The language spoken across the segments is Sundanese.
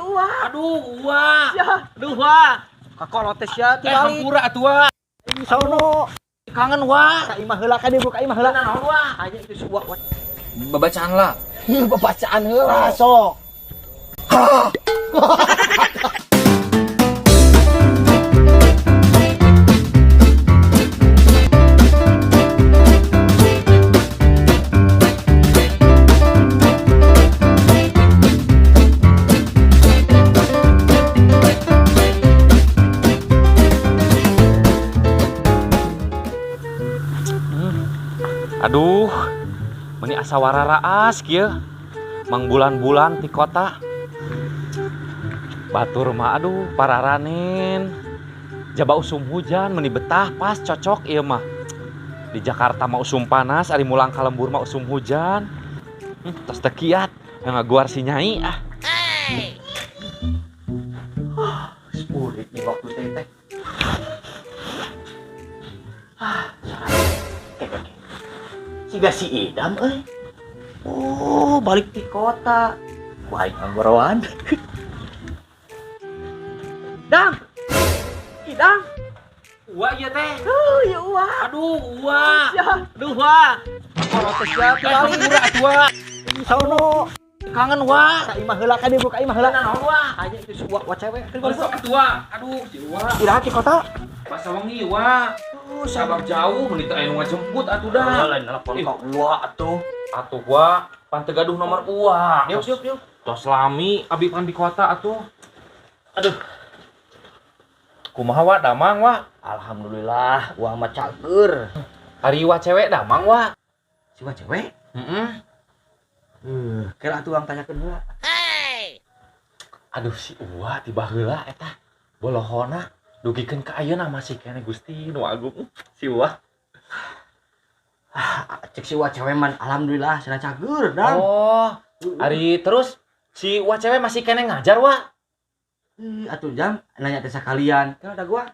Uwa. Aduh, Uwa. Sia. Aduh, Wa. Kakolot teh sia Eh, tibalik. hampura atuh, Wa. Sono. Kangen, Wa. Ka imah heula ka dieu ka imah heula. Naon, Wa? Aja itu si Uwa. Wa. Babacaan lah. Heuh, babacaan heula sok. Aduh, meni asa wararaas kieu. Mang bulan-bulan ti kota. Batur mah aduh pararanen. Jaba usum hujan meni betah pas cocok ieu mah. Di Jakarta mah usum panas, ari mulang ka lembur mah usum hujan. Tos teu kiat, ngaguar si Nyai ah. Sulit nih waktu teh teh. Ah, oke, oke. Siga si Idam euy. Oh, balik di kota. Ku aing ngagoroan. Dam. Idam. Uwa ieu teh. Oh, ya Uwa. Aduh, Uwa. Sia. Aduh, Wa. Kakolot teh sia Eh, tibalik. hampura atuh, Wa. Sono. Kangen, Wa. Ka imah heula ka dieu ka imah heula. Naon, Wa? Aja itu si Uwa, Uwa cewek. Besok atuh, Wa. Aduh, si Uwa. Iraha di kota. Masa wengi, Wa. Oh, Sabab jauh meni teu aya nu ngajemput atuh dah. Lain nelpon ka Uwa atuh. Atuh Wa, pan teu gaduh nomor Uwa. Diuk, diuk, diuk. Tos lami abi pan di kota atuh. Aduh. Kumaha Wa damang Wa? Alhamdulillah, Uwa mah cager. Ari Wa cewek damang Wa. Si Uwa cewek? Heeh. Kira atuh urang tanyakeun heula. Aduh si Uwa tiba heula eta. Bolohona dugikeun ka ayeuna masih keneh Gusti nu agung si Uwa. Ah, cek si Uwa cewek man alhamdulillah cenah cager dang. Oh, ari terus si Uwa cewek masih keneh ngajar Wa? Atuh jam nanya teh sakalian. Kira ada gua.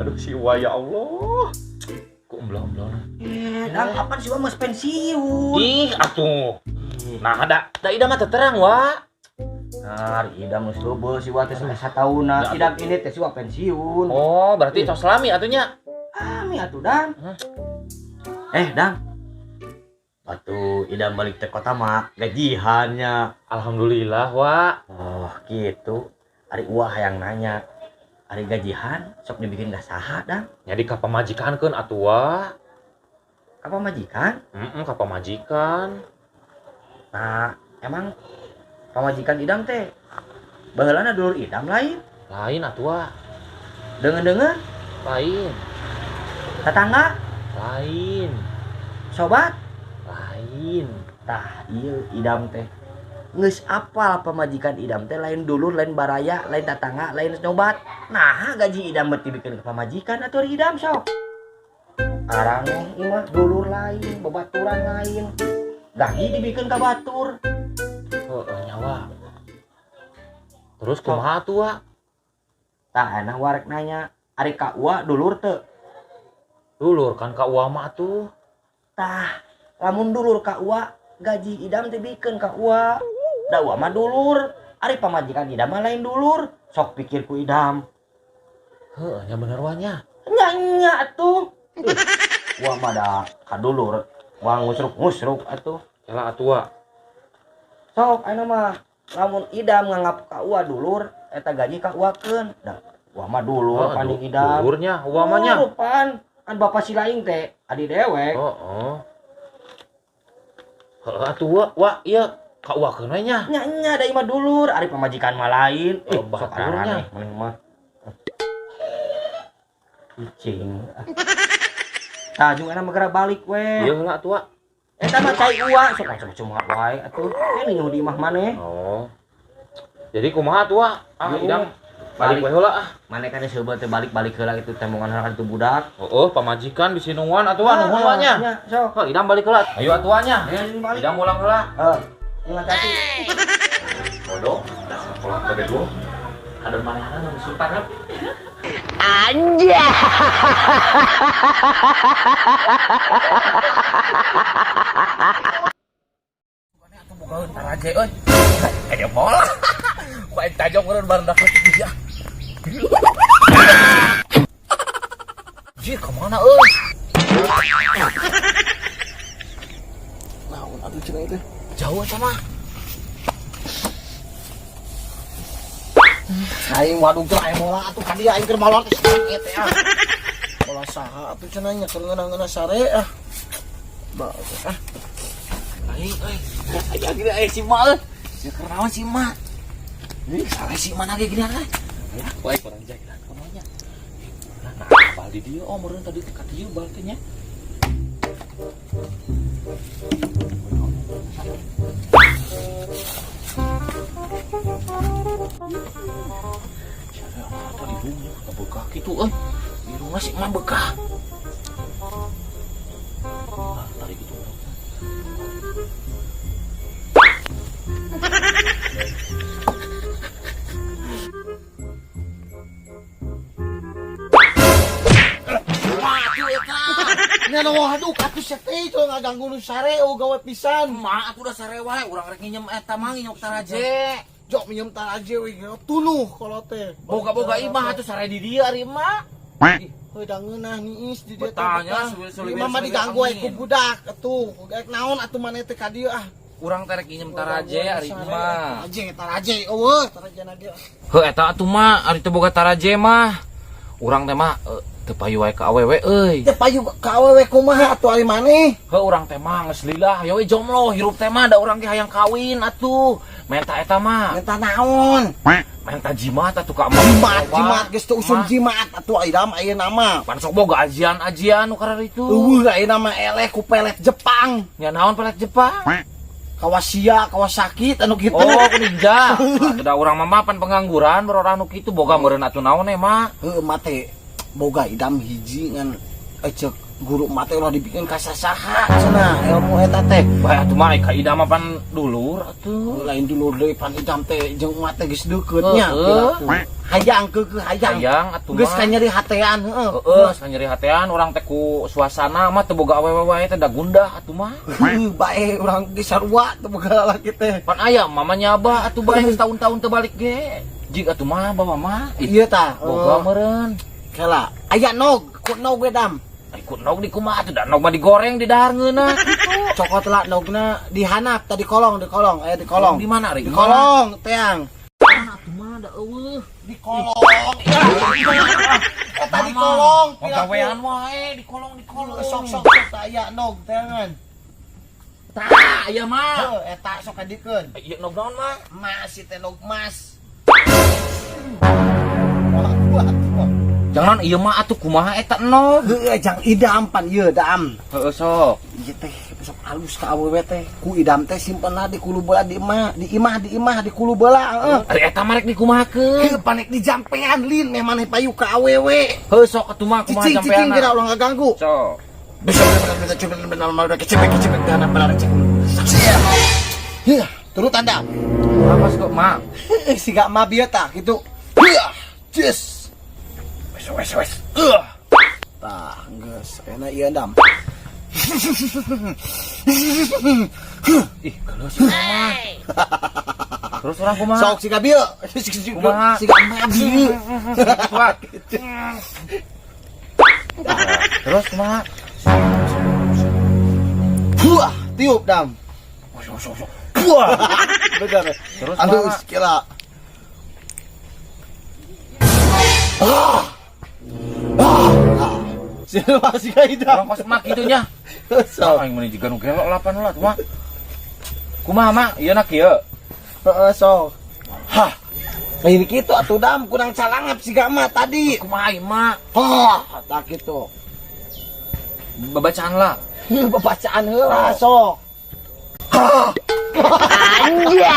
Aduh si Uwa ya Allah. Ku emblong-emblong. Dang kapan si Uwa geus pensiun? Ih, atuh. Nah, ada da ida mah teu terang, Wa. Nah, Idam geus leubeus si Uwa teh satauna. Ya, Idam ini teh si Uwa pensiun. Oh, berarti tos lami atunya. Ami atuh dang. Hah? Dang. Atuh Idam balik ke kota mah gajihannya. Alhamdulillah, Wa. Oh, gitu. Ari Uwa hayang nanya. Ari gajihan sok dibikin gak saha dang. Jadi ka pamajikankeun atuh, Wa. Ka pamajikan? Heeh, ka pamajikan. Nah, emang pamajikan Idam teh baheulana dulur Idam lain? Lain atuh, Wa. Deungeun-deungeun Lain. tetangga, Lain. sobat. Lain. Tah, ieu Idam teh geus apal pamajikan Idam teh lain dulur, lain baraya, lain tetangga, lain sobat. Nah, gaji Idam bet dibikeun ke pamajikan atuh ari Idam sok. Araneh ieu mah dulur lain, babaturan lain. Gaji dibikeun ka batur. Heeh, nyawa. Terus kumaha atuh, Wa? Tah, enak warek nanya, ari ka Uwa dulur teu? Dulur kan ka Uwa mah atuh. Tah, lamun dulur ka Uwa, gaji Idam teh bikeun ka Uwa. Da Uwa mah dulur, ari pamajikan Idam mah lain dulur. Sok pikir ku Idam. Heeh, nya bener Wa nya. Nya nya atuh. Uwa mah da ka dulur, Uwa ngusruk-ngusruk atuh. Yalah atuh, Wa. Sok ayeuna mah lamun Idam nganggap ka Uwa dulur, eta gaji ka Uwa keun. Da Uwa mah dulur Oh, panding Idam. Dulurnya Uwa mah nya. Dulur pan. Kan bapak si lain teh adi dewek. Heeh. Heeh atuh Wa, Wa ieu ka Uwa keun we nya. Nya nya da ieu mah dulur, ari pamajikan mah lain. Oh, Sok baturnya. aneh maneh mah. Kucing. Tah jeung anak mah geura balik we. Ieu heula atuh, Wa. Eta mah cai Uwa sok macam-macam wae atuh. Ini nyuh di imah maneh. Oh. Jadi kumaha atuh, Wa? Ah, Yuh. Idam balik we heula ah. Maneh kan seubeut teh balik-balik heula kitu tembongan heula ka ditu budak. Heeh, pamajikan bisi nungguan atuh, Wa, nuhun Wa nya. Nya, sok. Heuh, Idam balik heula. Ayo atuh Wa nya. Ayo balik. Idam ulang heula. Heeh. Jeung hati-hati. Bodoh, dasar pulang ke bego. Ada manehna nu sultan. Anjay. Bogaeun taraje euy. Aya bola. Ku aing tajong meureun barudak leutik dia. Jir kemana euy? Naon atuh cenah itu? Jauh eta mah. Aing wadung teh aya bola atuh ka dieu aing keur molor teh teh ah. Bola saha atuh cenah nya keur ngeunah-ngeunah sare ah. Ba ah. Aing euy. Aya gini aya si Ma euy. Si keur naon si Ma? Ih, sare si Ma ge gini euy. Ya, ku aing kurang jaga kamanya. Nah, bal di dieu oh meureun tadi ka dieu bal teh nya. Siapa irungnya bekah gitu euy. Irungna si mah bekah. Ah, tarik gitu. Nya waduh atuh sia teh itu ngaganggu nu sare eueuh gawe pisan. Ma atuh da sare wae urang rek nginjem eta mah nginjem taraje. Jok minjem taraje we tunuh kalau teh. Boga-boga imah atuh sare di dieu ari mah. Heuh da ngeunah niis di dieu teh. Betahnya Imah mah diganggu we ku budak atuh. Rek naon atuh maneh teh ka dieu ah. Urang teh rek nginjem taraje ari mah. Taraje taraje eueuh taraje na dieu. Heuh eta atuh mah ari teu boga taraje mah. Urang teh mah teu payu wae ka awewe euy. Teu payu ka awewe kumaha atuh ari maneh? Heuh urang teh mah geus lillah hayo we jomblo hirup teh mah da urang ge hayang kawin atuh. Menta eta mah. Menta naon? Menta jimat atuh ka emak. Jimat jimat geus teu usum jimat atuh ayeuna mah ayeuna mah. Pan sok boga ajian-ajian nu kararitu. Eueuh ayeuna mah eleh ku pelet Jepang. Nya naon pelet Jepang? Kawasia, Kawasaki anu kitu. Oh, ku ninja. Atuh da urang mah pan pengangguran berorang nu kitu boga meureun atuh naon eh mah. Heuh mate boga idam hiji ngan cek guru mate ulah dibikin ka sasaha cenah ilmu eta teh. Bae atuh mah ka idam mah pan dulur atuh. Lain dulur deui pan idam teh jeung mate geus deukeut nya. Hayang keukeuh hayang. Hayang atuh mah. Geus kanyeri hatean heuh. Heeh, kanyeri hatean urang teh ku suasana mah teu boga awewe wae teh da gundah atuh mah. Heuh bae urang ge sarua teu boga lalaki teh. Pan aya mama nyaba atuh bae geus tahun-tahun teu balik ge. Jig atuh mah bawa mah. Ieu tah boga meureun. Kela aya nog, ku nog we dam. Ikut nog di kumaha atuh da nog mah digoreng di dahar ngeunah kitu. Cokot lah nogna dihanap tadi kolong, di kolong, aya di kolong. Di mana ari? Di kolong teang. Atuh mah da eueuh. Di kolong. Eta di kolong. Gawean wae di kolong di kolong. Sok sok sok tah aya nog teangan. Tah aya mah. Heuh eta sok kadikeun. Ieu nog naon mah? Mas si teh nog mas. Wah kuat. Jangan ieu mah atuh kumaha eta nog. Heuh jang idam pan ieu dam. Heuh sok. Ieu teh sok alus ka awewe teh. Ku idam teh simpenna di kulu beula di imah, di imah, di imah, di kulu beula heuh. Ari eta mah rek dikumahakeun? Heuh panek dijampean lin meh maneh payu ka awewe. Heuh sok atuh mah kumaha jampean. Cicing geura ulah ngaganggu. Sok. Bisa bener coba bener bener kecebek kecebek dana bener cek. Heuh, turut tanda. Apa sok mah? Siga mah bieu tah kitu. Heuh, jis. Wes wes. Tah, geus enak ieu dam. Ih, geus mah. Terus urang kumaha? Sok siga bieu. Kumaha? Siga mah bieu. Kuat. Terus kumaha? Buah, tiup dam. Buah. Bener. Terus alus kira. Ah. Ah. Siapa sih kaida? Urang kos mak kitu nya. Sok. Aing mah jiga nu gelo lapan lah mah. Kumaha mah? Ieu na kieu. Heeh, sok. Hah. Lain kitu atuh dam kurang calangap siga mah tadi. Kumaha ieu mah? Hah, tak kitu. Babacaan lah. Babacaan heula sok. Anjay.